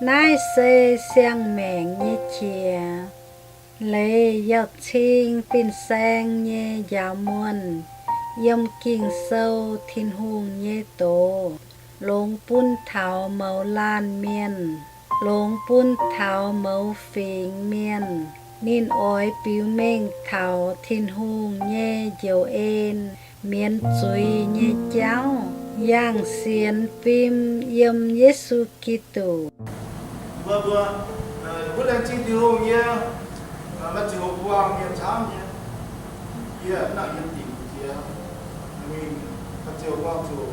Naaiv se siang-maengc nyei qiex. Leiz yauh cing fin-saeng nyei njaaux muonh. Yiem Ging-Sou Tin-Hungh nyei doz longx bun taux mouz laanh mienh, longx bun taux mouz fingx mienh. Ninh oix biux mengh taux Tin-Hungh nyei njoux en, mienz zuiz nyei jauv, yangh sienx fim yiem Yesu Giduc. Mbuo, mbuo, mbuo laengz zingh Tin-Hungh yie, maaih ziangh hoc buangh mienh camv nyei. Yie naaic yiem dingc jiex mingh, maaih ziangh hoc buangh zuqc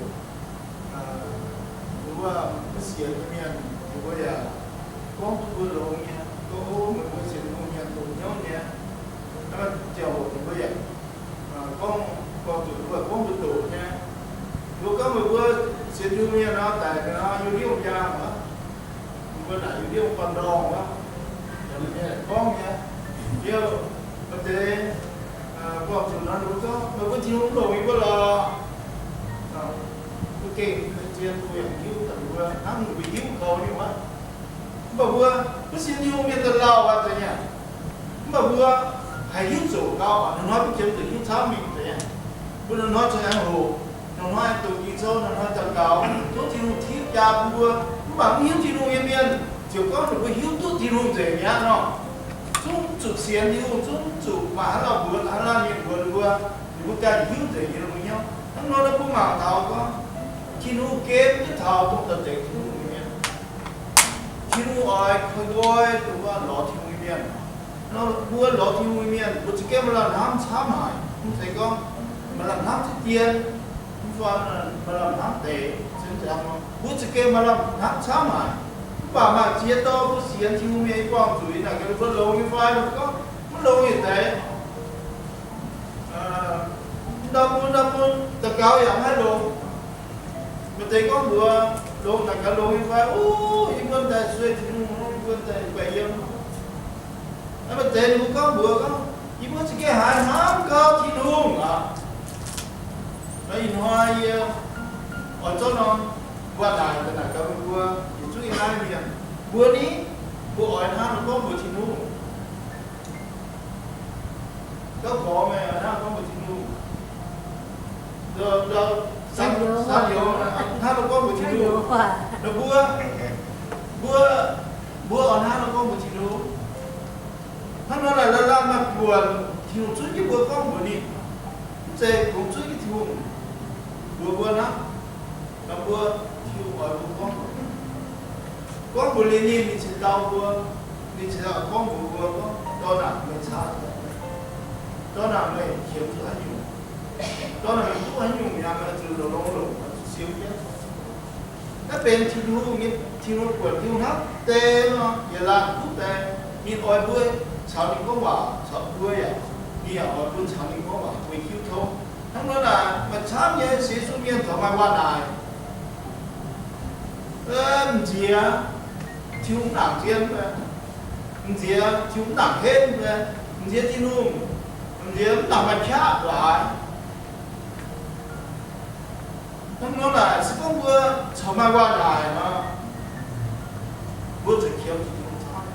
wuov mbuo sienx nyei mienh, ninh mbuo yaac gorngv bun mbuo longx nyei, gorngv, O, meih mbuo sienx Tin-Hungh mienh dongh hnyouv nyei. Naaiv maaih ziangh hoc ninh mbuo yaac gorngv, buangh zuqc ninh mbuo gorngv mbuo doqc nyei. Ninh mbuo gorngv meih mbuo sienx Tin-Hungh mienh nor, daic nor, yiem hnyouv njaangh aqv. Ninh mbuo naaic yiem hnyouv buangh ndorngh aqv. Gorngv nyei. Liuz maaih deix buangh zuqc nor, ninh mbuo gorngv, Meih mbuo Tin-Hungh mv longc yie mbuo lorqc. Mbuo gengh zien mbuo yaac hiuv, ninh mbuo hnangv ninh mbuo hiuv kouv nyei wuov. Mv baac mbuo, mbuo sienx Tin-Hungh mienh daaih lauh aqv, zeiz nyei. Mv baac mbuo haih hiuv zoqc gauh, hnoi-hnoi mbuo qiemx zuqc hiuv camv mingh, zeiz nyei. Mbuo hnoi-hnoi zoux aengx hoqc, hnoi-hnoi aengx doqc Ging-Sou, hnoi-hnoi daux gaux, tov Tin-Hungh tipv jaa bun mbuo. Mv baac mv hiuv Tin-Hungh nyei mienh, ziouc gorngv ninh mbuo hiuv duqv Tin-Hungh nzengc mi'aqv nor, zungv zuqc sienx Tin-Hungh, zungv zuqc maaih haaix lauh mbuox, haaix lauh mienh mbuox ninh mbuo, ninh mbuo ganh hiuv nzengc nyei, ninh mbuo hnyouv. Hnangv nor nor mbuo mangc taux gorngv, Tin-Hungh gemv jienv taux dongh daaih dengx Tin-Hungh nyei mienh. Tin-Hungh oix koi nqoi dongh wuov lorz Tin-Hungh nyei mienh. Nor mbuo lorz Tin-Hungh nyei mienh, mbuo za'gengh maaih lamh hnamv camv haic. Mv zeiz gorngv maaih lamh hnamv ziex dien, mv fai maaih lamh hnamv deix, mbuo za'gengh maaih lamh hnamv camv haic. Mv baac maaih ziex dauh mbuo sienx Tin-Hungh mienh nyei buangh zuiz naaic, gaax mbuo longx nyei fai? Mbuo gorngv mv longx nyei deix. Ndau bun, ndau bun, daux gaux yaac mv haih longx. Maaih deix gorngv mbuox longx, daux gaux longx nyei fai, Ov, yie mbuo daaih sueih Tin-Hungh, yie mbuo daaih guaix yiem. Maaih deix ninh mbuo gorngv mbuox gorngv, Yie mbuo za'gengh haiz hnamv gauh Tin-Hungh aqv. Ih hnoi yie oix zorqv norm waac-naaic daaih naaic gaax meih mbuo yietc zungv yiem naaiv mienh. Mbuo ni, mbuo oix hnangv nor gorngv mbuox Tin-Hungh. Gauh gorx meih oix hnangv nor gorngv mbuox Tin-Hungh. Hnangv nor gorngv mbuox Tin-Hungh. Mbuo, mbuo, mbuo oix hnangv nor gorngv mbuox Tin-Hungh. Hnangv nor naaic, lamh lamh maaih buonc, Tin-Hungh zunv jienv mbuo gorngv mbuox ninh. Mv zeiz kungx zunv jienv Tin-Hungh mbuox mbuo hnangv. Mbuo, Tin-Hungh oix mbuo gorngv, gorngv mbuox liuz ninh, ninh cingx dau mbuo, ninh cingx dau gorngv mbuox mbuo gorngv, Dorn aac, meih caaix, dorn aac, meih qiemx zuqc haaix nyungc? Dorn aac, meih duqv haaix nyungc yaac meih zuqc longx-longx longc, zuqc siou jienv. Naaiv benx Tin-Hungh nyei, Tin-Hungh buonc, Tin-Hungh hnamv deix nor, yietc laanh duqv deix. Ninh oix mbuo caux ninh gorngv waac, caux mbuo yaac, ninh yaac oix mbuo caux ninh gorngv waac, mbuo hiuv tong. Hnangv nor naaic, maaih camv nyei sienx Yesu mienh corc maaih waac-naaic. M'nziex Tin-Hungh mv nangc zien, m'nziex Tin-Hungh mv nangc henv, m'nziex Tin-Hungh, m'nziex mv nangc maaih qaqv waac. Hnangv nor naaic, se gorngv mbuo corc maaih waac-naaic nor, mbuo zuqc qiemx zuqc Tin-Hungh camv.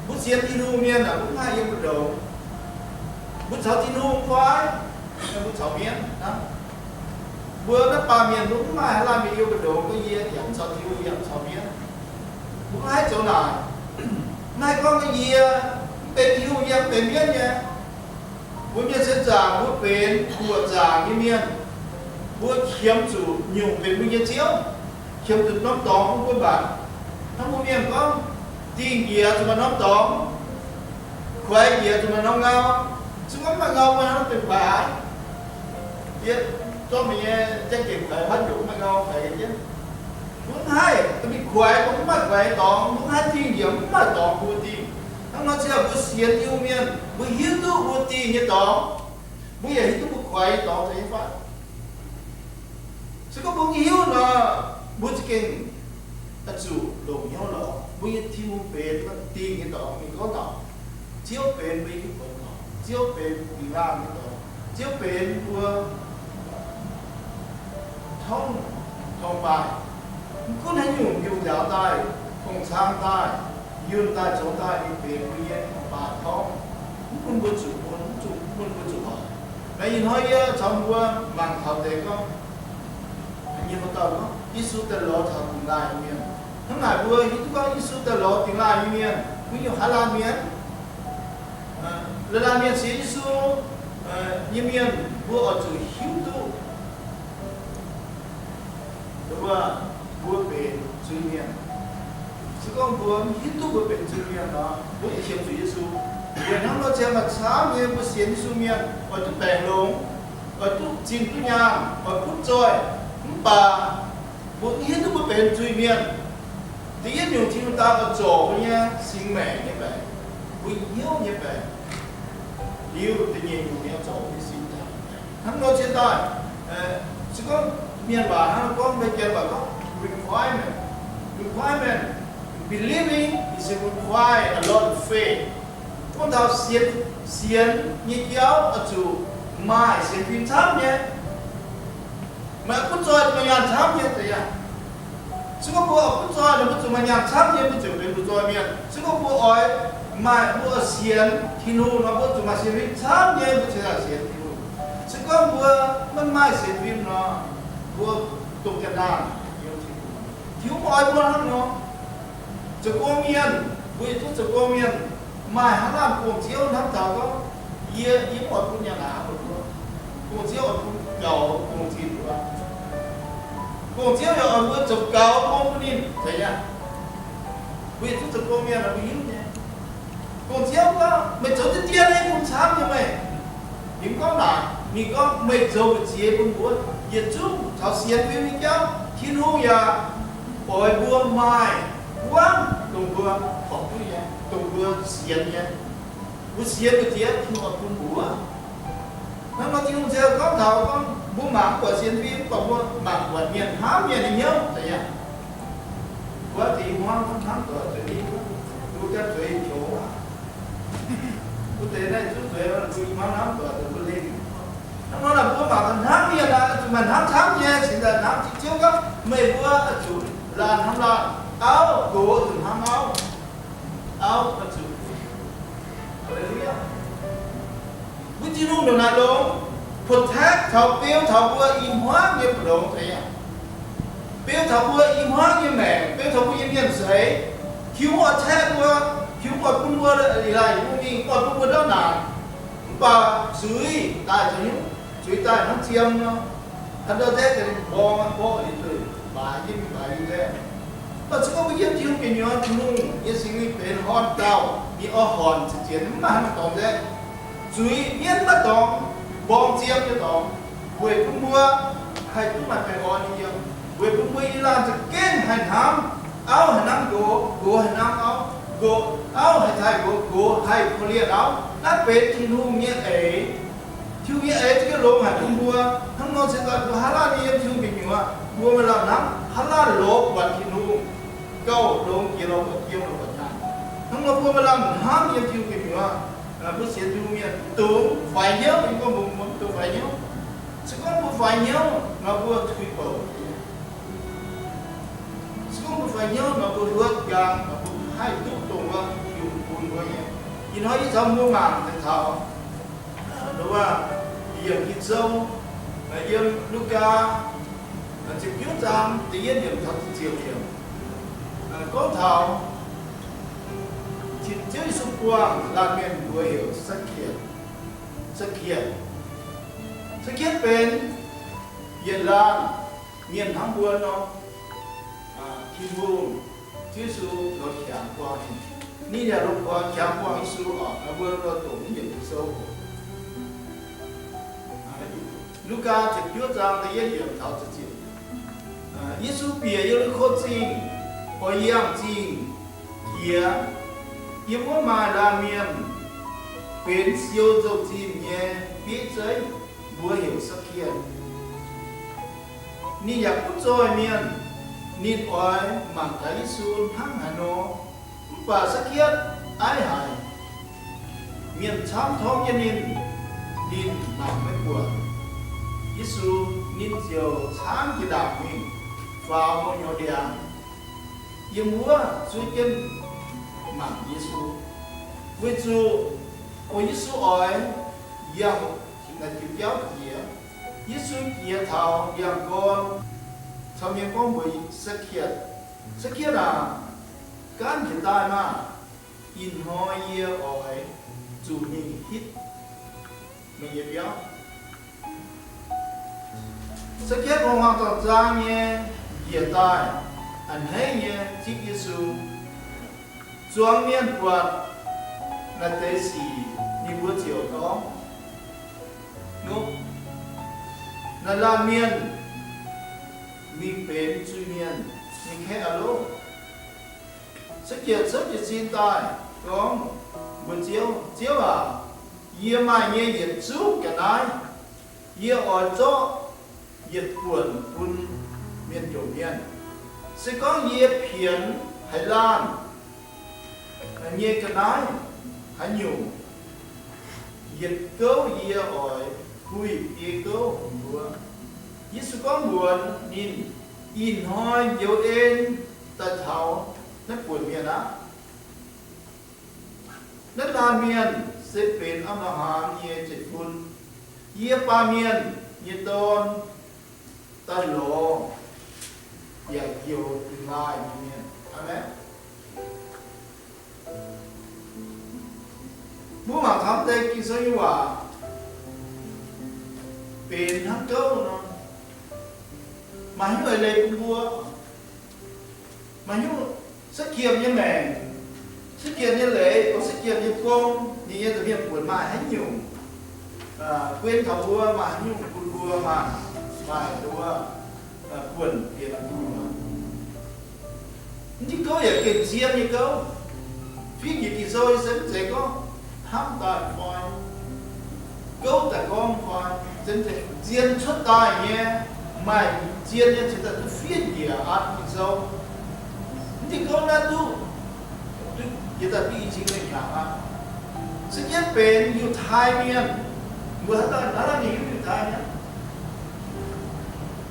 Mbuo sienx Tin-Hungh mienh aah, mbuo mv haih yiem mbu'ndongx. Mbuo caux Tin-Hungh fai mbuo caux mienv hnangv. Mbuo naaiv baamh mienh mbuo mv maaih haaix laanh mingh yiem mbu'ndongx, gorngv yie yaac mv caux Tin-Hungh, yie yaac mv caux mienv. Mbuo mv haih zoux naaic. Mv haih gorngv yie mv benx Tin-Hungh, yie mv benx mienv nyei. Mbuo mienh se zaangc, mbuo benx buoqc zaangc nyei mienh. Mbuo qiemx zuqc nyungc benx mbuo nyei ziouv, qiemx zuqc norm dorngx bun mbuo mbatc. Hnangv mbuo mienh gorngv, dingh njiec zuqc maaih norm dorngx, kuaix njiec zuqc maaih norm ngau. Se gorngv mv maaih ngau, mbuo hnangv naaiv benx kuaix haic. Yie zorqv meih nyei jaiv gec kuaix haaix nyungc mv maaih ngau kuaix jienv. Mbuo mv haih, mingh kuaix mv maaih kuaix nyei dorngx, mbuo mv haih dingh njiec mv maaih dorngx bun mbuo dingh. Hnangv nor se mbuo sienx Tin-Hungh mienh, mbuo hiuv duqv mbuo dingh nyei dorngx, mbuo yaac hiuv duqv mbuo kuaix nyei dorngx nyei fai. Se gorngv mbuo mv hiuv nor, mbuo za'gengh oix zuqc longc hnyouv lorz mbuo nyei Tin-Hungh benx dingh nyei dorngx. Ninh gorngv taux Ziouv benx mbuo nyei hiuv duqv dorngx, Ziouv benx mbuo dingh laangh nyei dorngx, Ziouv benx mbuo torngv torngv-baaih. Mv gunv haaix nyungc nyungc njaaux daaih, fong-cang daaih, yunh daaih, zoux daaih, ninh benx mbuo nyei mbaatc torngv. Mv bun mbuo zuqc mun, mv zuqc, mv bun mbuo zuqc hoic. Naaiv ih hnoi yie caux mbuo mangc taux deix gorngv, nyei mbuo gauh gorngv Yesu daaih lorz taux dingx laaih nyei mienh. Hnangv naaic mbuo hiuv duqv gorngv Yesu daaih lorz dingx laaih nyei mienh, mbuo nyungc haaix laanh mienh? Laaix laanh mienh sienx Yesu nyei mienh, mbuo oix zuqc hiuv duqv mbuo, mbuo benx zuiz-mienh. Se gorngv mbuo mv hiuv duqv mbuo benx zuiz-mienh nor, mbuo mv qiemx zuqc Yesu. Weic hnangv nor ziangh maaih camv nyei mbuo sienx Yesu mienh oix duqv baengc longx, oix duqv zinh duqv nyaanh, oix butv zoih, mv baac mbuo mv hiuv duqv mbuo benx zuiz-mienh. Da'yietv nyungc, Tin-Hungh daaih oix zorc mbuo nyei singx maengc nyei baengc, mbuo hnyouv nyei baengc. Liuz da'nyeic nyungc nyei, zorc mbuo nyei singx zaangc nyei baengc. Hnangv nor cingx daaih, se gorngv mienh waac hnangv gorngv, mbuo janx waac gorngv requirement. Requirement, believing is require a lot of faith. Gorngv taux sienx, sienx nyei jauv oix zuqc maaih sienx fim camv nyei. Maaih butv zoih, maaih nyaanh camv nyei, zeiz yaac. Se gorngv mbuo oix butv zoih nor, mbuo zuqc maaih nyaanh camv nyei, mbuo ziouc benx butv zoih mienh. Se gorngv mbuo oix maaih, mbuo oix sienx Tin-Hungh nor, mbuo zuqc maaih sienx fim camv nyei, mbuo ziouc yaac sienx Tin-Hungh. Se gorngv mbuo maiv maaih sienx fim nor, mbuo dongh ga'naanh yiem Tin-Hungh. Tin-Hungh oix mbuo hnangv nor. Zoux gong mienh, mbuo yietc zungv zoux gong mienh, maaih haaix laanh gong-ziouv hnamv taux gorngv, yie, yie mv oix bun nyaanh naaic mbuo. Gong-ziouv oix bun gaux gong zinh mbuo. Gong-ziouv yaac oix mbuo zoux gaux gong bun ninh, zeiz yaac. Mbuo yietc zungv zoux gong mienh, mbuo hiuv nyei. Gong-ziouv gorngv, meih zoux diqv dien nyei bun camv nyei meih. Ninh mv gorngv naaic, ninh gorngv meih zoux meih ziex bun mbuo. Yietc zungv taux sienx fim nyei jauv, Tin-Hungh yaac oix mbuo maaih buangv dongh mbuo horpc duqv nyei, dongh mbuo sienx nyei. Mbuo sienx meih ziex, Tin-Hungh oix bun mbuo. Hnangv nor Tin-Hungh ziouc gorngv taux gorngv, mbuo mangc mv buatc sienx fim, mv baac mbuo mangc buatc mienh hnamv mienh nyei hnyouv, zeiz yaac. Mbuo deix hmuangv hnamv doic zueiz, mbuo ganh zueiz qongx aqv. Mbuo deix naaiv zungv zueiz, mbuo i hmuangv hnamv doic zueiz mbuo lengh. Hnangv nor naaic mbuo mangc gaax hnamv mienh naaic, zuqc maaih hnamv camv nyei, cingx daaih hnamv Tin-Hungh Ziouv gorngv, meih mbuo zuqc laanh hnamv laanh, auv nqox zuqc hnamv auv, auv zuqc. Haleluyaa. Mbuo Tin-Hungh ndongc naaic longx, protect taux, beu taux mbuo i hmuangv nyei mbu'ndongx zeiz yaac. Beu taux mbuo i hmuangv nyei maengc, beu taux mbuo nyei mienh seix. Tin-Hungh oix caeqv mbuo, Tin-Hungh oix bun mbuo ih laanh mbuo mingh, oix bun mbuo ndortv naanc. Mv baac zuiz daaih zoux hnyouv, zuiz daaih hnangv ziang nor, haaix ndau nzengc ga'naaiv mborng mborqv liuz zueiz, baaix jienv mingh baaix liuz nzengc. Mv baac se gorngv mbuo yiem Tin-Hungh gu'nyuoz, Tin-Hungh nyei Singx Lingh benx horngh dauh, ninh oix horpc ziepc ziepc, mv maaih haaix nyungc dorngx nzengc. Zuiz mienv maiv dorngx, mborng ziang nyei dorngx, weic bun mbuo haih duqv maaih baengh orn nyei yiem, weic bun mbuo i laanh za'gengh haih hnamv auv haih hnamv nqox, nqox haih hnamv auv, nqox, auv haih taaih nqox, nqox haih korv-lienh auv. Naaiv benx Tin-Hungh nyei eix. Tin-Hungh nyei eix za'gengh longx haic bun mbuo. Hnangv nor se daaih mbuo haaix laanh yiem Tin-Hungh gu'nyuoz, mbuo maaih lamh hnamv haaix laanh lorz buatc Tin-Hungh, gauh longx jiex lorz buatc jiem lorz buatc nyaanh. Hnangv nor mbuo maaih lamh hnamv yiem Tin-Hungh gu'nyuoz, mbuo sienx Tin-Hungh mienh mv dungx faix hnyouv. Ninh gorngv mbuo mv dungx faix hnyouv. Se gorngv mbuo faix hnyouv nor, mbuo tuix bouc. Se gorngv mbuo faix hnyouv nor, mbuo hluotv nqaang nor, mbuo haih duqv dongh wuov Tin-Hungh bun mbuo nyei. Ih hnoi yie caux mbuo mangc deix taux, wuov, yiem Ging-Sou, yiem Lugaa ziepc juov zaang da'yietv yiemc taux ziepc yiemc, gorngv taux Ziouv Yesu buangh laanh mienh mbuox heuc Sakc^kietv. Sakc^kietv, Sakc^kietv benx yietc laanh mienh hnangv mbuo nor. Tin-Hungh, Ziouv Yesu lorz qangx buangh ninh. Ninh yaac lorz qangx buangh Yesu oc. Mbuo doqc mv yiemc Ging-Sou. Lugaa ziepc juov zaang da'yietv yiemc taux ziepc ziepc. Yesu bieqc Ye^li^ko Zingh, oix yangh zingh jiex. Yiem wuov maaih laanh mienh benx siou nzou-zinh nyei bieiv zeiv, mbuox heuc Sakc^kietv. Ninh yaac butv zoih mienh. Ninh oix mangc gaax Yesu hnangv haaix nor, mv baac Sakc^kietv aiv haic. Mienh camv torngv jienv ninh, ninh mangc maiv buatc Yesu. Ninh ziouc caangv jiex ndaangc mingh faaux gu'nyuoz ndiangx. yiem wuov zuov jienv mangc Yesu. Weic zuqc, o, Yesu oix yangh naaic diuc jauv jiex. Yesu jiex taux ndiangx-gorn, caux mienh gorngv mbuox Sakc^ki^atc, Sakc^ki^atc aac, gaanv njiec daaih maah! Ih hnoi yie oix zuqc mingh hitv meih nyei biauv. Sakc^ki^atc hmuangx-hmuangx zaang-zaang nyei njiec daaih, a'hneiv nyei zipv Yesu. Zuangx mienh buatc naaiv deix sic, ninh mbuo ziouc gorngv, Nov, naaiv laanh mienh mingh benx zuiz-mienh nyei kaeqv aqv loh. Sakc^ki^atc cuotv jiez sin daaih gorngv mbuox Ziouv, Ziouv aac, yie maaih nyei yietc zungv ga'naaiv yie oix zorqv yietc buonc bun mienh njoux mienh. Se gorngv yie pienx haaix laanh nyei ga'naaiv haaix nyungc, yietc gouv yie oix huih biei gouv bun mbuo. Yesu gorngv mbuox ninh, Ih hnoi njoux en daaih taux naaiv buonc mienh aqv. Naaiv laanh mienh se benx Apc^laa^ham nyei zeiv-fun, yie, Baamh Mienh nyei Dorn, daaih lorz yaac njoux dingx laaih nyei mienh. Aamen. Mbuo mangc taux deix Ging-Sou nyei waac benx hnangv gouv nor, maaih hnyouv eix leiz bun mbuo. Maaih hnyouv Sakc^ki^atc nyei maengc, Sakc^ki^atc nyei leiz, Sakc^ki^atc nyei gong, ninh nyei nza'hmien buonc maaih haaix nyungc guenx taux mbuo, maaih haaix nyungc bun mbuo, maaih, maaih nduov buonc bienx mbuo. Mv diuh gouv yaac gengh zien nyei gouv. Fiev njiec Ging-Sou se mv zeiz gorngv hnamv daaih fai gouv daaih gorngv fai, zien cuotv daaih nyei, maaih zien nyei cingx daaih duqv fiev njiec an Ging-Sou. Mv diuh gouv naaiv duqv, duqv jiex daaih duqv i cin nyei hnyangx aqv. Se jienv benx Yiutai Mienh, mbuo haaix dauh, haaix dauh mingh hiuv Yiutai Mienh?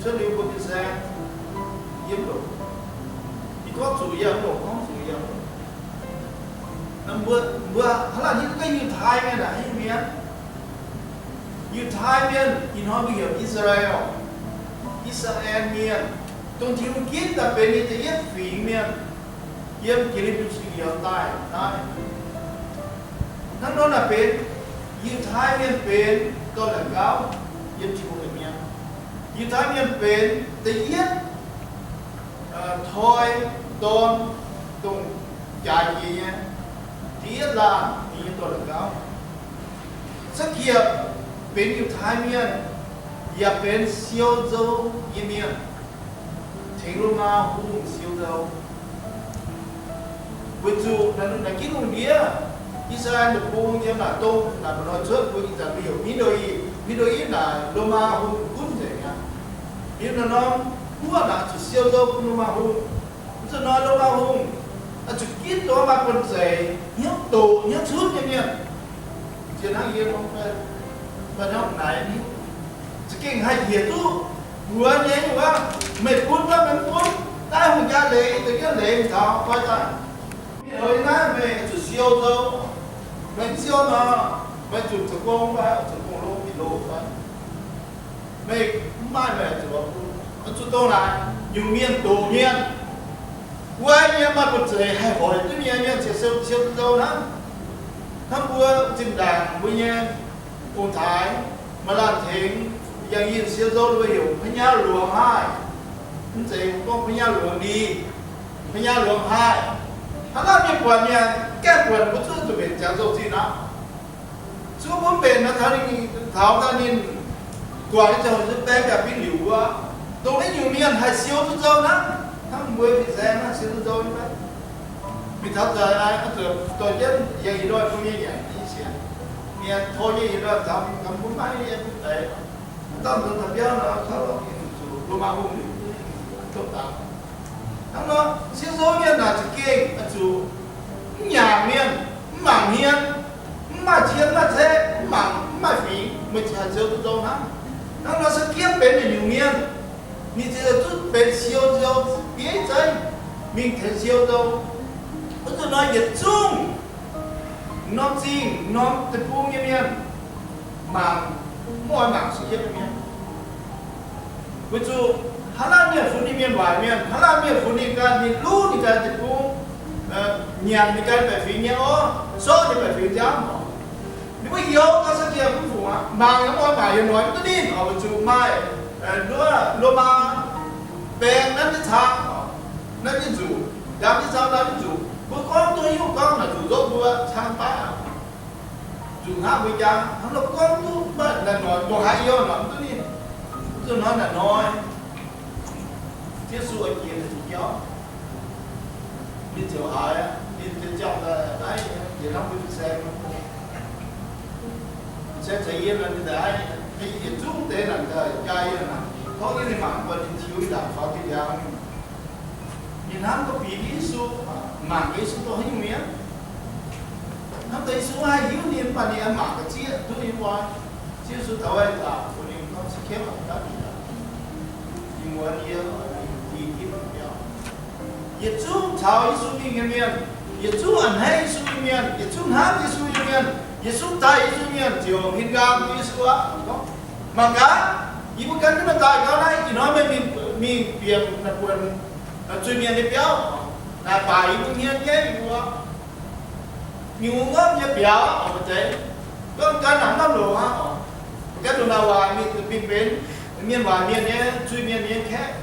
Cuotv liuz mbuo gengh saeng yiem loc. Ih gorngv zuqc yiem loc, gorngv zuqc yiem loc. Mbuo, mbuo hnangv naaic hiuv duqv Yiutai Mienh aac, hiuv mienh. Yiutai Mienh ih hnoi mbuo heuc I^saa^laa^en, I^saa^laa^en Mienh, dongh Tin-Hungh ginv daaih benx ninh da'yietv fingx mienh yiem Gielipv Singx Yiez daaih naaiv. Hnangv nor naaic benx Yiutai Mienh benx dorn-la'gauv yiem Tin-Hungh nyei mienh. Yiutai Mienh benx da'yietv toi dorn dongh jaaix jiex nyei, da'yietv laanh ninh nyei dorn-la'gauv. Sakc^ki^atc benx Yiutai Mienh, yaac benx siou nzou nyei mienh, tengx Lomaa Hungh siou nzou. Weic zuqc naaic ginv lungh ndiev I^saa^laa^en deic-bung yiem naaic dongh naaic mba'hnoi cuotv mbuo ih zanc mbuo heuc Middle East, Middle East naaic Lomaa Hungh gunv nzengc aqv. Liuz naaic norm guoqv naaic zuqc siou nzou bun Lomaa Hungh. Mv zuqc nor Lomaa Hungh oix zuqc ginv dongh maaih buonv-zeic hnyouv doqc hnyouv cunv nyei mienh. Ziex hnangv yie nor, maiv hnangv naaic, za'gengh haih njiec duqv mbuox nyei wuov, meih bun fai meih mv bun, naaiv hungh jaa leiz, da'yietv leiz taux fai daaih. Mienh oix naaiv meih zuqc siou nzou, meih mv siou nor, meih zuqc zoux gong fai, zuqc gong-longh, bieqc loh fai. Meih mv maaih, meih zuqc, zuqc dongh naaic nyungc mienh doqc mienh. Wuov nyei maaih buonv-zeic haih hoic duqv mienh, mienh ziouc siou, siou nzou hnangv. Hnangv mbuo zinh ndaangc mbuo nyei ong-taaix maaih laanh tengx yangh yinh siou nzou, mbuo heuc พญาหลวง haih. Mv zeiz gorngv พญาหลวงดี, พญาหลวง haih. Hnangv naaiv mienh buatc mienh gaengh buatc mbuo zuqc zuqc mbenc ziangx nzou-zinh aqv. Zuqc mbuo mbenc nor, taux ninh, taux daaih ninh guangc nyei ziangh hoc, baeng jaa-fin liuc wuov, dongh naaiv nyungc mienh haih siou duqv nzou hnangv, hnangv mbuo fin-saeng naaiv siou duqv nzou nyei fai? Mingh taux za'gengh dorh jienv yangh ih ndoi bun mienh nyanc nyei sienx, mienh tor nyei ih ndoi taux mbuo maiv yiem deix, dauh nzuonx taux biauv nor, zuqc Lomaa Hungh liuc, dongh dangx. Hnangv nor, siou nzou mienh naaic za'gengh zuqc mv nyaangc mienh, mv mangc hmien, mv maaih cien maaih caeqv, mv mangc, mv maaih fingx, meih ziouc haih siou duqv nzou hnangv. Hnangv nor, se ginv benx naaic nyungc mienh, ninh ziouc duqv benx siou nzou bieiv zeiv. mingh tengx siou nzou. Wuov zuqc nor yietc zungv norm zingh norm deic-bung nyei mienh mangc, mv oix mangc sieqv nyei mienh. Weic zuqc haaix laanh mienh funx ninh mienh waaic mienh, haaix laanh mienh funx ninh ganh, ninh luv ninh ganh deic-bung, nyanc ninh ganh baeqc fingx nyei orv, sortv ninh baeqc fingx nziaamv oc. Ninh mbuo heuc gau Sakc^ke mv fungc aqv, mangc yaac mv oix mangc, yaac noic mv duqv ninh oc. Weic zuqc maaih nduov Lomaa baeng nanv jienv caqv, nanv jienv nzuqc, ndaam jienv caqv, ndaam jienv nzuqc. Mbuo gorngv duqv nyungc gorngv naaic zuqc nzopv mbuo cang baav, zuqc hnangv mbuo jaa hnangv nor gorngv duqv, mv baac naaic noic ndongc haaix yie noic mv duqv ninh. Zuqc hnoi naaic noic, Yesu oix jiex ninh jauv, ninh ziouc haiz, ninh ziouc ziangh daaih naaiv, yietc hnamv mbuo fin-saeng, fin-saeng caux yie naaic, ninh daaih, yietc zungv deix naaic jaa yie naaic, gorngv jienv ninh mangc buatc ninh tiux ndaangc faaux jiex ndiangx. Ninh hnamv gorngv bieqc Yesu, mangc Yesu dorh haaix nyungc mienh. Hnamv daaih Yesu maiv haih hiuv ninh, mv baac ninh aengx mangc ga'zieqv duqv ninh guai. Ziouv Yesu taux wuov zaangc bun ninh gorngv, Sakc^ke, daaih, daaih, ih muonz yie oix mingh ding jienv mv biauv. Yietc zungv caux Yesu mingh nyei mienh, yietc zungv a'hneiv Yesu nyei mienh, yietc zungv hnamv Yesu nyei mienh, yietc zungv daaih Yesu nyei mienh ziouc hin nqaang bun Yesu aqv. Gorngv, mangc gaax, yie mbuo gan jienv maaih daaih gauh naaiv, ih hnoi meih mingh, mingh bieqc naaiv buonc zuiz-mienh nyei biauv, naaic baac yie mbuo hmien nyaiv yie mbuo nyungc-nyungc nyei biaux oc, mbu'ziex, gorngv gan naaic mv lamh longc aqv oc. Gan longc naaic waac mingh, mingh benx mienh waaic mienh nyei, zuiz-mienh nyei kaeqv.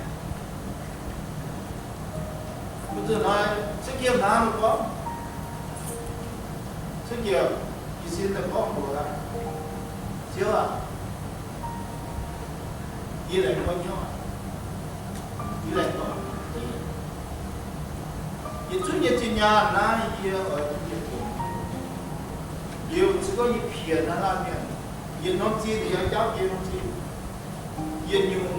Mbuo zuqc hnoi, Sakc^ke hnamv gorngv, Sakc^ke, jiez sin daaih gorngv mbuox, Ziouv aac, yie laengz gorx hnyouv, yie laengz gorx, yietc zungv nyei zinh nyaanh naaiv yie oix bun yietc nyungc. Liuz se gorngv yie piex naaiv laanh mienh, yietc norm zinh yie jaauv biei norm zinh, yietc nyungc,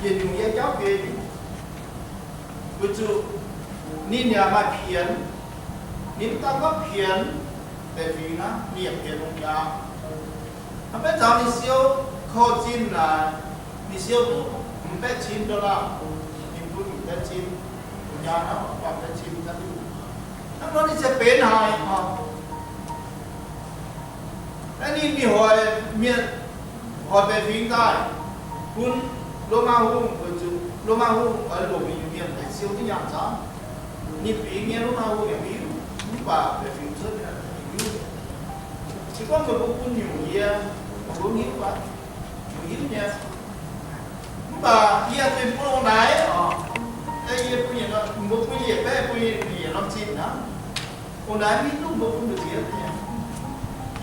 yietc nyungc yie jaauv biei nyungc. Weic zuqc ninh yaac maaih pienx. Ninh mv daan gorngv pienx baeqc fingx hnangv, ninh yaac pienx longx jaax. Hnangv maiv zaux ninh siou korv-zinh naaic, ninh siou duqv hmz baeqv cin dollar, ninh bun hmz baeqv cin, longx jaax hnangv, baamh baeqv cin daaih duqv. Hnangv nor ninh ziouc benx haic oc. Naaiv ninh mingh hoic mienh, hoic baeqc fingx daaih bun Lomaa hungh, weic zuqc Lomaa hungh oix longc ninh nyei mienh haih siou duqv nyaanh camv. Ninh fingx nyei Lomaa hungh yaac mv hiuv, mv baac baeqc fingx cuotv mienh hiuv. Se gorngv meih mbuo bun nyungc yie, meih mbuo hiuv fai? Meih hiuv nyei. Mv baac yie zuqc bun ong naaic oc. Yie bun yietc norm, mbuo bun yietc baeqv, bun yietc norm zinh hnangv. Ong naaic mv hiuv duqv mbuo bun mbu'ziex nyei.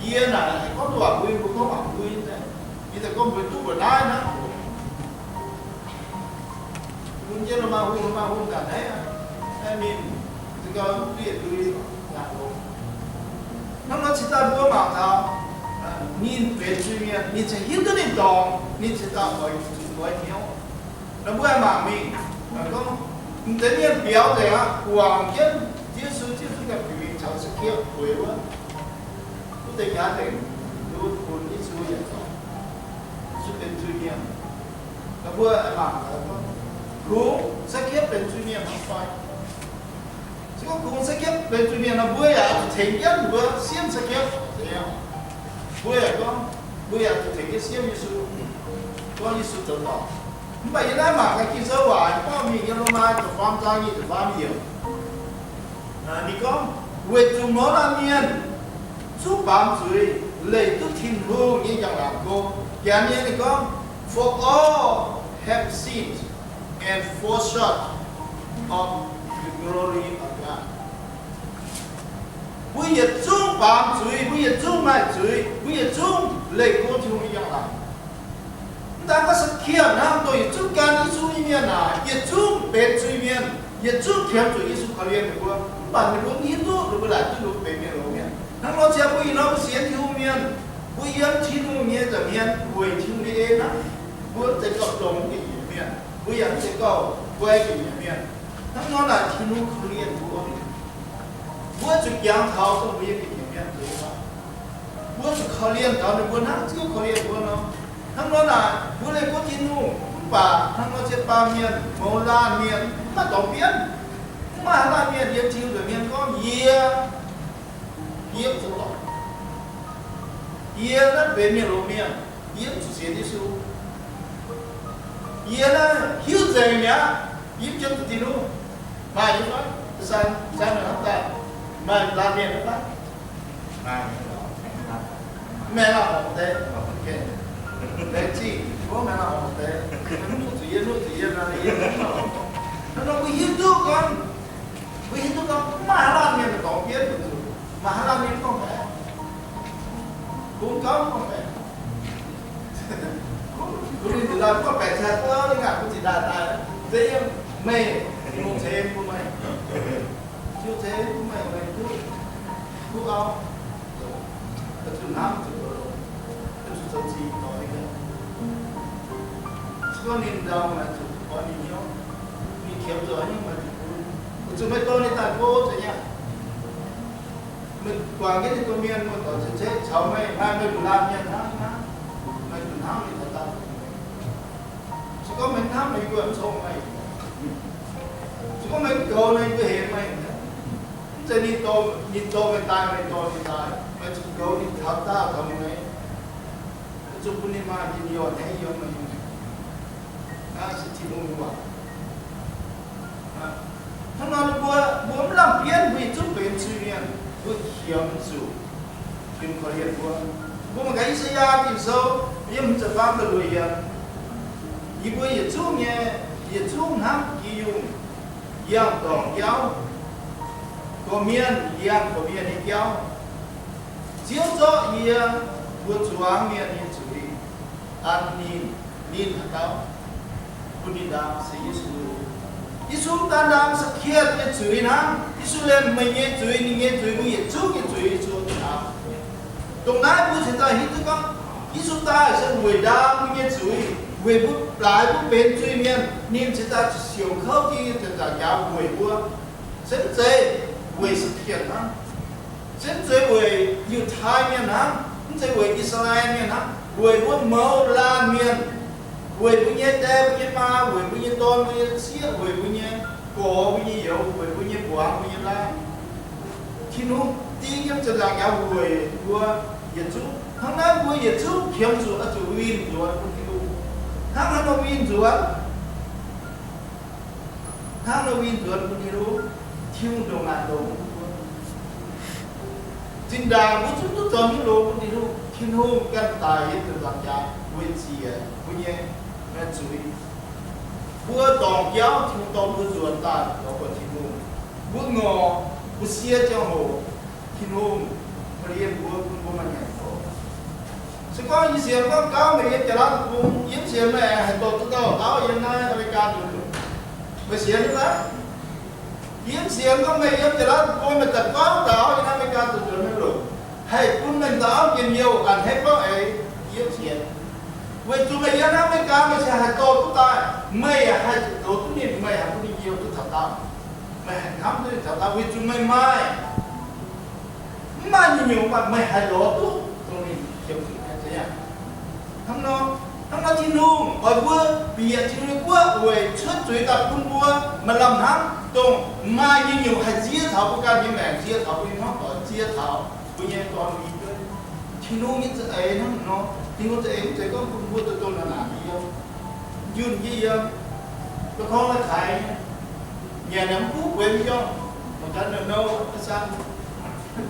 Yie naaic gorngv duqv waac mbui, mbuo gorngv waac mbui nyei. Yie daaih gorngv mbuo duqv mbuo naaiv hnangv. Bun jienv Lomaa hungh, Lomaa hungh ganh naaiv, naaiv ninh, se gorngv duqv yietc ndui nyanc longx. Hnangv nor cingx daaih mbuo mangc taux, ninh benx zuiz-mienh, ninh cingx hiuv duqv ninh dorngc, ninh cingx daaih oix zuqc nqoi hnyouv. Nor mbuo mangc mingh, gorngv, m'deix mienh biaux nzengc aqv, guangc jienv Yesu, Yesu ganh bieqc mingh caux Sakc^ke bueix wuov, wuov deix jaax dengc, wuov bun Yesu yietc zoux, Yesu benx zuiz-mienh. Nor mbuo mangc, kungx Sakc^ke benx zuiz-mienh hnangv fai? Se gorngv kungx Sakc^ke benx zuiz-mienh nor, mbuo yaac oix zuqc tengx jienv mbuo siemv Sakc^ke. Mbuo yaac gorngv, mbuo yaac zuqc tengx jienv siemv Yesu, gorngv Yesu zoux dorngc. Mv baac yie naaiv mangc gaax Ging-Sou waac gorngv mingh yiem Lomaa da'faam zaang nyic ziepc faam yiemc. Ninh gorngv, weic zuqc mouz laanh mienh zungv baamz zuiz, leih duqv Tin-Hungh nyei njang-laangc go. Janx nyei ninh gorngv, For all have sinned and fall short of the glory of God. Mbuo yietc zungv baamz zuiz, mbuo yietc zungv maaih zuiz, mbuo yietc zungv leih go Tin-Hungh nyei njang-laangc. Mv daan gorngv Sakc^ke hnangv, dongh yietc zungv gan Yesu nyei mienh naaic, yietc zungv benx zuiz-mienh, yietc zungv qiemx zuqc Yesu korv-lienh ninh mbuo. Mv baac ninh mbuo mv hiuv duqv ninh mbuo laaic duqv longx benx mienh longx mienh. Hnangv nor ziangx mbuo ih hnoi mbuo sienx Tin-Hungh mienh, mbuo yiem Tin-Hungh nyei nza'hmien weic Tin-Hungh nyei en aqv. Mbuo mv zeiz gauh longx ga'nyiec mienh, mbuo yaac mv zeiz gauh guai ga'nyiec mienh. Hnangv nor naaic Tin-Hungh korv-lienh mbuo. Mbuo zuqc jangx taux dongh mbuo nyei ga'nyiec mienh deix aqv. Mbuo zuqc korv-lienh taux ninh mbuo hnangv Ziouv korv-lienh mbuo nor. Hnangv nor naaic mbuo leih go Tin-Hungh, mv Mv baac hnangv nor, ziex baamh mienh mouz laanh mienh mv maaih dorngx bienv, mv maaih haaix laanh mienh yiem Tin-Hungh nza'hmien gorngv, Yie, yie mv zuqc dorngc. Yie naaiv benx mienh loz mienh, yie mv zuqc sienx Yesu. Yie naaiv hiuv nzengc mi'aqv, yie mv jiem zuqc Tin-Hungh. Maaih nyei fai? Sai, sai meih hnamv daaih, maaih laanh mienh fai? Maaih. Mv maengx lauh horpc deix, laengz zingh, mv maengx lauh horpc deix, mv zuqc yie, mv zuqc yie, naaiv yie, hnangv nor mbuo hiuv duqv gorngv, mbuo hiuv duqv gorngv mv maaih haaix laanh mienh dorngx bienv, mv zuqc, maaih haaix laanh mienh gorngv baeqc, bungx gauv gorngv baeqc. Mbuo ninh nduqc laanh gorngv baeqc cingx daaih, ninh ngaanc mbuo zinh ndaangc daaih, se yiem meih, Tin-Hungh ceix mbuo meih, Tin-Hungh ceix mbuo meih, meih duqv, duqv auv, oix zuqc hnamv, oix zuqc zoux, oix zuqc zoux zingh dorh ninh. Se gorngv ninh ndau, meih zuqc oix ninh hnyouv, ninh qiemx zuqc haaix nyungc meih zuqc bun, oix zuqc meih dorh ninh daaih go za'nyaac. Meih guangc jienv ninh domh mienh muoz-doic ceix, ceix caux meih, maaih meih nduqc laanh mienh hnangv, hnangv, meih zuqc hnamv ninh taux daaih. Se gorngv meih mv hnamv, ninh mbuo mv cong meih. Se gorngv meih mv goux, ninh mbuo hemx meih. Mv zeiz ninh dorh, ninh dorh meih daaih, meih dorh ninh daaih, meih zuqc goux ninh taux daaih taux meih. Zuqc bun ninh maaih njien-youh a'hneiv yiem meih. Naaiv se Tin-Hungh nyei waac. Hnangv nor mbuo, mbuo mv lamh bienv mbuo yietc zungv benx zuiz-mienh, mbuo qiemx zuqc Tin-Hungh korv-lienh mbuo. Mbuo mangc gaax I^saa^yaa Ging-Sou yiem hmz ziepc faam da'luoqc yiemc, yie mbuo yietc zungv nyei, yietc zungv hnamv jiex yungh, yangh dorngc jauv, gorqv-mienh yangh gorqv-mienh nyei jauv. Ziouv zorqv yie mbuo zuangx mienh nyei zuiz an ninh, ninh haaix dauh bun ninh ndaam? Se Yesu. Yesu mv daan ndaam Saa^ken nyei zuiz hnangv. Yesu liemh meih nyei zuiz, ninh nyei zuiz, mbuo yietc zungv nyei zuiz, Yesu ndaam. Dongh naaiv mbuo cingx daaih hiuv duqv gorngv, Yesu daaih se weic ndaam mbuo nyei zuiz, weic mbuo laaix mbuo benx zuiz-mienh, ninh cingx daaih siouc kouv Tin-Hungh nyei ziepc nzaangc jaax weic mbuo. Se mv zeiz weic Saa^ken hnangv. Se mv zeiz weic Yiutai Mienh hnangv, mv zeiz weic I^saa^laa^en Mienh hnangv, weic mbuo mouz laanh mienh, weic mbuo nyei die, mbuo nyei maa, weic mbuo nyei dorn, mbuo nyei sieqv, weic mbuo nyei gorx, mbuo nyei youz, weic mbuo nyei mbuangz, mbuo nyei laanh. Tin-Hungh ding yiem ziepc nzaangc jaax weic mbuo yietc zungv. Hnangv naaiv mbuo yietc zungv qiemx zuqc oix zuqc winh nzuonx bun Tin-Hungh. Hnangv haaix nor winh nzuonx? Hnangv nor winh nzuonx bun Tin-Hungh, Tin-Hungh ndongc naaic longx bun mbuo. Zinh ndaangc mbuo zungv duqv zoux hnyouv longx bun Tin-Hungh, Tin-Hungh ganh daic yiem ziepc nzaangc jaax weic ziec mbuo nyei zuiz. Mbuo dorngc jauv, Tin-Hungh dorh mbuo nzuonx daaih lorz buatc Tin-Hungh. Mbuo ngorc, mbuo sie ziangh hoc, Tin-Hungh korv-lienh mbuo, bun mbuo maaih nyanc doz. Se gorngv yie sienx gorngv gauv meih yiem Jaax-Laauv Deic-Bung, yie mv sienx meih aengx haih dorh duqv dauh dauh yiem naaiv Aa^me^li^gaa nzuonx longc. Meih sienx nyei fai? Yie mv sienx gorngv meih yiem Jaax-Laauv Deic-Bung meih daaih gorngv dauh yiem naaiv Aa^me^li^gaa nzuonx longc, haih bun mienh dauh njien-youh a'hneiv gorngv eix, yie mv sienx. Weic zuqc meih yiem naaiv Aa^me^li^gaa meih se haih dorh duqv daaih, meih yaac haih zoux duqv ninh, meih haih bun ninh njien-youh duqv taux daauh, meih haih hnamv duqv ninh taux daauh weic zuqc meih maaih. Mv maaih nyungc-nyungc mv baac meih haih lorz duqv dongh ninh qiemx zuqc nyei za'gengh. Hnangv nor, hnangv nor Tin-Hungh oix mbuo bieqc Tin-Hungh nyei guoqv weic cuotv zuiz daaih bun mbuo maaih lamh hnamv, dongh maaih nyungc-nyungc haih nziev taux mbuo ganh nyei maengc, nziev taux mbuo nyei hmuangv doic, nziev taux mbuo nyei dorn mbuo nyei jueiv. Tin-Hungh nyei za'eix hnangv nor, Tin-Hungh za'eix mv zeiz gorngv bun mbuo duqv dongh naaic naaic nyei yiem, njunh nyei yiem, la'korngv la'kaaix nyei, nyanc yaac mv kuv bueix mv njormh, mangc gaax nouh nouh, aa,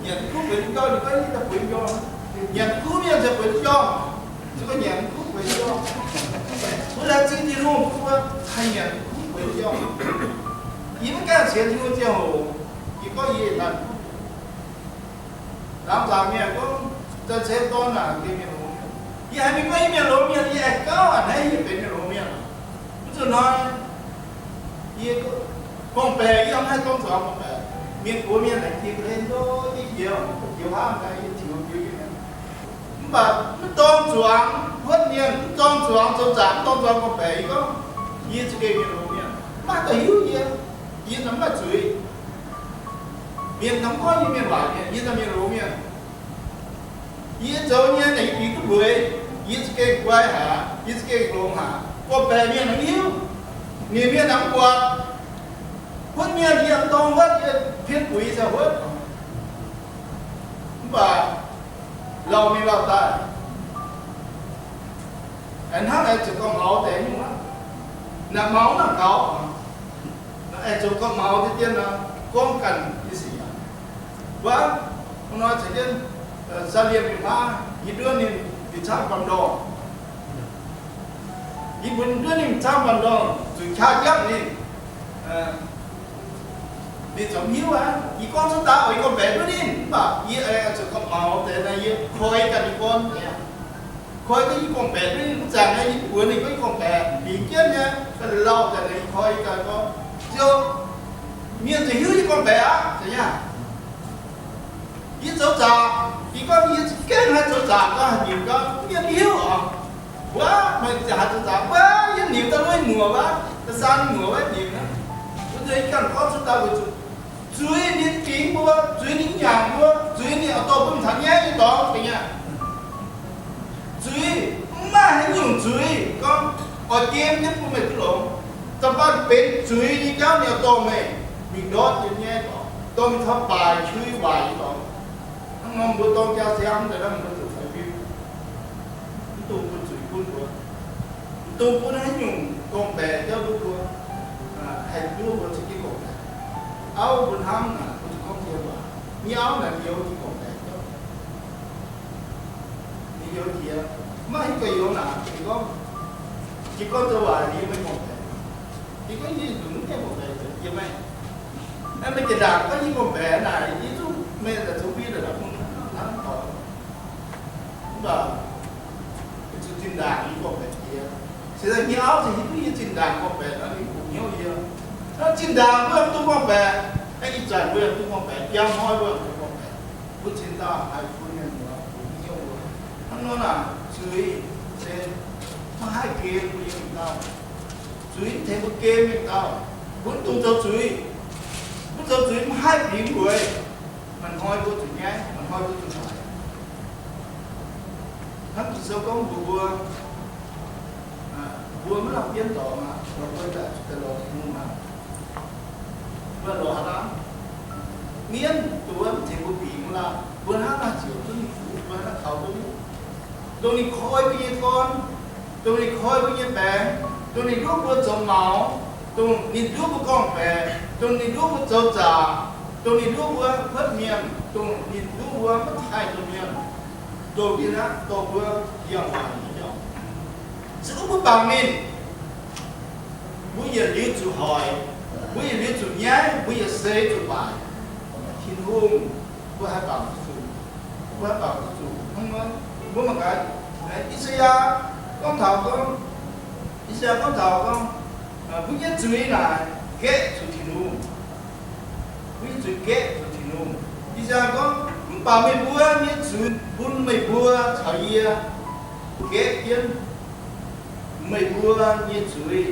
nyanc mv kuv bueix mv njormh, ninh gorngv ninh daaih bueix mv njormh. Nyanc mv kuv mienh ziouc bueix mv njormh. Se gorngv nyanc mv kuv bueix mv njormh, mbuo laengz zingh Tin-Hungh bun mbuo haih nyanc mv kuv bueix mv njormh. Yie maiv gaengh sienx Tin-Hungh ziangh hoc, yie gorngv yie laanh kuv. Laangz zaangc mienh gorngv, Zanh se dorn naaic gengh mienh longx mienh. Yie haiz mienh gorngv yie mienh longx mienh, yie aengx gauh a'hneiv yie benx mienh longx mienh. Mv zuqc hnoi, yie gorngv-baeqc, yie mv haih dorng zuangx gorngv-baeqc. Mienh gox mienh aengx gengh hlen ndov jienv jiex, jiex hnangv naaiv yie ziux jienv yie mienh. Mv baac mv dorng zuangx huotv mienh, mv dorng zuangx zoux zaangc, mv dorng zuangx gorngv-baeqc, yie gorngv, yie za'gengh mienh longx mienh. Mv maaih dauh hiuv yie. Yie nor mv maaih zuiz. Mienh nor mv gorngv yie mienh waaic mienh, yie nor mienh longx mienh. Yie zoux nyei naaic yie bingx duqv mbueix, yie za'gengh guai haic, yie za'gengh longx haic. Gorngv-baeqc mienh mv hiuv, ninh mienh mv buatc. Huotv mienh yiem dorngx huotv, yiem pien buix ziangh huotv. Mv baac lauh mingh lauh daaih, aengx hnangv aengx zuqc gorngv maux deix nyungc aqv. Naaic maux naaic gaux, aengx zuqc gorngv maux deix dien nor, gorngv ganh nyei sic aqv. Wuov, wuov nor caux jienv Saa^liem nyei hmaav, yie nduov ninh, ninh camv baamh ndorngh. Yie mbuo nduov ninh camv baamh ndorngh, zuqc qaqv jangv ninh. Ninh zungv hiuv aqv. Yie gorngv cuotv daaih oix yie gorngv-baeqc nduov ninh, mv baac yie aengx zuqc gorngv maux deix naaiv, yie koi ganh nyei gorn, koi ganh yie gorngv-baeqc nduov ninh. Mv zaengc naaiv yie mbuox ninh gorngv yie gorngv-baeqc fingx jienv nyei, ga'lauh daaih naaiv yie koi ganh gorn, ziouc mienh zuqc hiuv yie gorngv-baeqc aqv, zeiz nyei. Yie zoux zaqc, yie gorngv yie za'gengh haih zoux zaqc, gorngv haaix nyungc gorngv mienh hiuv oc. Wuov, meih ziouc haih zoux zaqc wuov, yie nimc daaih wuov muoc wuov, da'san muoc wuov nimc aqv. Wuov nzunc yie ganh gorngv cuotv daaih weic zuqc zuiz ninh bingx mbuo, zuiz ninh nyaangc mbuo, zuiz ninh oix dorh bun taux nyaiv nyei dorngx, zeiz nyei. Zuiz, mv maaih haaix nyungc zuiz gorngv oix gem jienv bun meih duqv longx. Zanc-zanc benx zuiz nyei jauv ninh oix dorh meih mingh ndortv yiem nyaiv dorngx, dorh mingh taux baaic qui waaic nyei dorngx. Hnangv nor mbuo dorng jaa siang daaih naaiv mbuo zuqc fai fiuv, mv dungx bun zuiz gunv mbuo, mv dungx bun haaix nyungc gorngv-baeqc jauv nduov mbuo, haih nduov mbuo za'gengh gorngv-baeqc. Auv mbuo hnamv naaic mbuo zuqc gorngv dien waac, nyei auv naaic youz jiex gorngv-baeqc jauv. Ninh youz jiex, maiv hiuv ga'youz naaic, ninh gorngv, jiex gorngv zoux waac yie maiv gorngv-baeqc. Yie gorngv yie nzunc mv gaengh gorngv-baeqc yie maiv. Naaiv meih jiex ndaangc gorngv yie gorngv-baeqc naaic, yie zungv meih daaih zoux fiev daaih mv hnamv taux. Mv baac zuqc zinh ndaangc yie gorngv-baeqc jiex. Se daaih nyei auv se hiuv duqv yie zinh ndaangc gorngv-baeqc nor, ninh kungx hnyouv yie. Hnangv zinh ndaangc mbuo yaac duqv gorngv-baeqc, hnangv ih zanc mbuo yaac duqv gorngv-baeqc, biauv hnoi mbuo yaac duqv gorngv-baeqc. Mbuo cingx dauh haih bun mienh muoz bun hnyouv mbuo. Hnangv nor naaic, zuiz se maiv haih gem mbuo nyei mienh dauh. Zuiz mv tengx mbuo gem mienh dauh. Mbuo mv dungx zoux zuiz. Mbuo zoux zuiz maiv haih bingx weic maaih hnoi mbuo zuqc nyaiv, maaih hnoi mbuo zuqc doic. Hnangv Ging-Sou gorngv mbuox mbuo, mbuo maiv lamh bienv dorngx aqv, mbuo daaih zuqc daaih lorz Tin-Hungh aqv. Mbuo lorz haaix dauh? Mienv dongh wuov mv tengx mbuo bingx wuov laanh, mbuo hnangv naaiv ziouc duqv ninh fuqv, mbuo hnangv naaiv kaux duqv ninh, dongh ninh koi mbuo nyei gorn, dongh ninh koi mbuo nyei baengc, dongh ninh nduov mbuo zoux maux, dongh ninh nduov mbuo gorngv-baeqc, dongh ninh nduov mbuo zoux zaqc, dongh ninh nduov mbuo huotv mienh, dongh ninh nduov mbuo maiv taaih nzunc mienh, dongh ninh aqv dorh mbuo yangh waaic nyei jauv. Se gorngv mbuo bangc ninh, mbuo yietc liuz zuqc hoic, mbuo yietc liuz zuqc nyaiv, mbuo yietc seix zuqc waaic. Tin-Hungh, mbuo haih bangc zuqc, mbuo haih bangc zuqc hnangv nor. Mbuo mangc gaax, I^saa^yaa gorngv taux gorngv, I^saa^yaa gorngv taux gorngv, mbuo nyei zuiz naaic gaeqv zuqc Tin-Hungh. Mbuo nyei zuiz gaeqv zuqc Tin-Hungh. I^saa^yaa gorngv, mv baac meih mbuo nyei zuiz bun meih mbuo caux yie gaeqv jienv. Meih mbuo nyei zuiz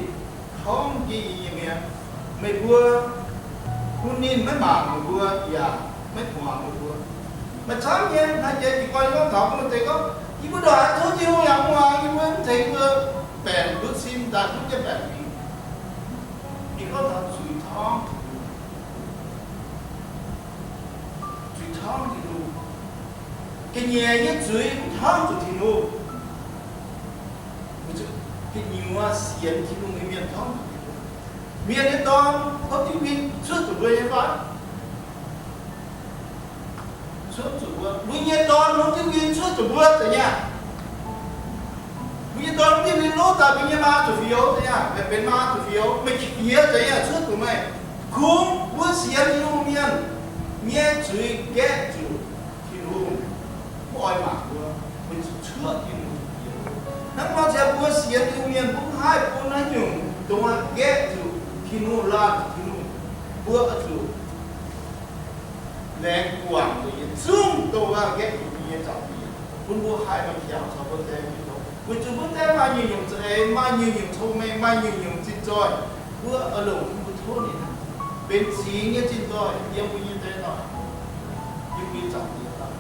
torngv jienv yie nyei mienh. Meih mbuo bun ninh maiv mangc meih mbuo yaac maiv muangx meih mbuo. Maaih camv nyei, naaiv jiex jiez gorn gorngv taux mbuo deix gorngv, yie mbuo ndongc haaix tov Tin-Hungh yaac mv muangx, yie mbuo mv tengx mbuo baeqc ndutv sin daaih duqv jienv baeqc mingh. Ninh gorngv taux zuiz torngv, zuiz torngv Tin-Hungh. Ga'nyiec nyei zuiz mv torngv zuqc Tin-Hungh. Gu'nyuoz sienx Tin-Hungh nyei mienh torngv zuqc Tin-Hungh. Mienh nyei dorn hopv diuv win cuotv zuqc mbuo nyei fai? Cuotv zuqc mbuo. Mbuo nyei dorn hopv diuv win cuotv zuqc mbuo, zeiz nyei aqv. Mbuo nyei dorn hopv diuv win lov daaih mbuo nyei maa zuqc fioux, zeiz nyei aqv. Meih benx maa zuqc fioux, meih qiex, zeiz nyei aqv, cuotv zuqc meih. Kungx mbuo sienx Tin-Hungh mienh nyei zuiz gaeqv zuqc Tin-Hungh, mv oix mangc mbuo, mbuo zuqc cuotv Tin-Hungh. Hnangv nor ziangx mbuo sienx Tin-Hungh mienh, mbuo mv haih bun naaiv nyungc dongh wuov gaeqv zuqc Tin-Hungh, laanh zuqc Tin-Hungh, mbuo oix zuqc laengz guangc yietc zungv dongh wuov gaeqv zuqc mbuo nyei zaux-ndiev, bun mbuo haih maaih qangx caux mbuo deix mienh zoux. Weic zuqc mbuo deix maaih nyungc-nyungc za'eix, maaih nyungc-nyungc cong-mengh, maaih nyungc-nyungc zinh zoih, mbuo oix longc bun mbuo tov ninh hnangv. Benx zingx nyei zinh zoih yiem mbuo nyei deix daaih, yiem mbuo nyei zaux-ndiev daaih.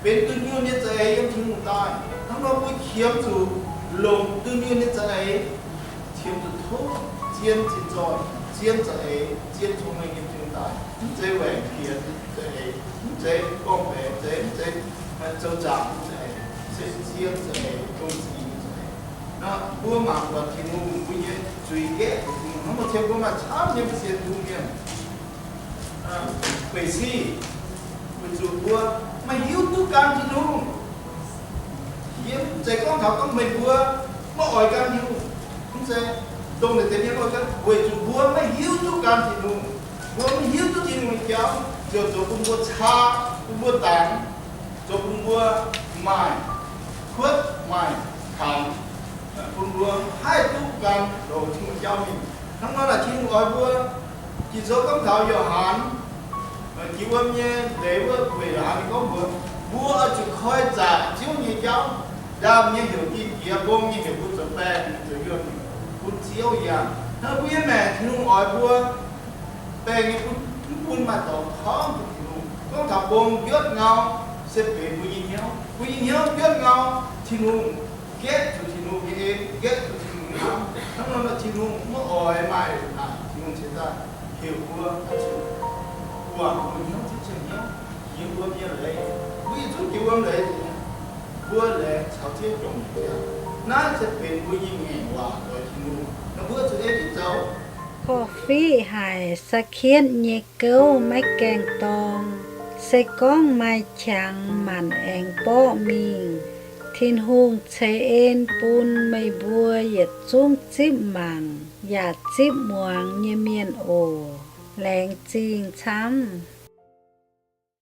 Benx dunh yunh nyei za'eix yiem Tin-Hungh daaih. Hnangv nor mbuo qiemx zuqc longc dunh yunh nyei za'eix Yiem zuqc tov zien zinh zoih, zien za'eix, zien cong-mengh nyei jun daaih. Mv zeiz waengc piex za'eix, mv zeiz gorngv-baeqc, mv zeiz, mv zeiz zoux nzaangc za'eix, se zien za'eix, dongh zingx za'eix. Nor mbuo mangc buatc Tin-Hungh mbuo nyei zuiz gaeqv, hnangv mbuo cien mbuo maaih camv nyei mbuo sienx Tin-Hungh mienh. Weic sic, weic zuqc mbuo maiv hiuv duqv gan Tin-Hungh. Yie mv zeiz gorngv taux gorngv meih mbuo maiv oix gan Tin-Hungh. Mv zeiz dongh naaic deix mienh oix gan, weic zuqc mbuo maiv hiuv duqv gan Tin-Hungh. Mbuo maiv hiuv duqv Tin-Hungh nyei jauv ziouc zoux bun mbuo caa, bun mbuo dangx, zoux bun mbuo maaih kuotv maaih kangx, bun mbuo haih duqv gan longc Tin-Hungh jauv mingh. Hnangv nor naaic Tin-Hungh oix mbuo, Ging-Sou gorngv taux Yo^han, jiex wuom nyei leiz wuov, weic Yo^han ninh gorngv mbuox, mbuo oix zuqc koi zaqc Ziouv nyei jauv. Ndaamv nyei heuc Ging-Jiex, mbong nyei heuc bun zoux baengh, zoux yuonh, bun Ziouv yangh. Hnangv mbuo nyei maengc Tin-Hungh oix mbuo baengh nyei bun, mv bun maaih dorngx torngv bun Tin-Hungh. Gorngv taux mbong njuotv ngau se benx mbuo nyei hnyouv. Mbuo nyei hnyouv njuotv ngau, Tin-Hungh gaeqv zuqc Tin-Hungh nyei en, gaeqv zuqc Tin-Hungh nyei hnamv. Hnangv nor Tin-Hungh maiv oix maaih naaic, Tin-Hungh cingx daaih heuc mbuo oix zuqc guangc mbuo hnyouv zipv ziangh hnyouv, jiex wuom nyei leiz. Mbuo yietc zungv jiex wuom leiz, mbuo laengz caux Ziouv jomc. Naaiv se benx mbuo nyei ngaengc waac doix Tin-Hungh. Nor mbuo zuqc ei jienv zoux. Korv-fiqv haic, sakietv nyei gouv maiv gaengh dorng. Se gorngv maaih qangx maanc aengx borqv mingh. Tin-Hungh ceix en bun meih mbuo yietc zungv zipv mangc yaac zipv muangx nyei mienh oc. Laengz zingh camv.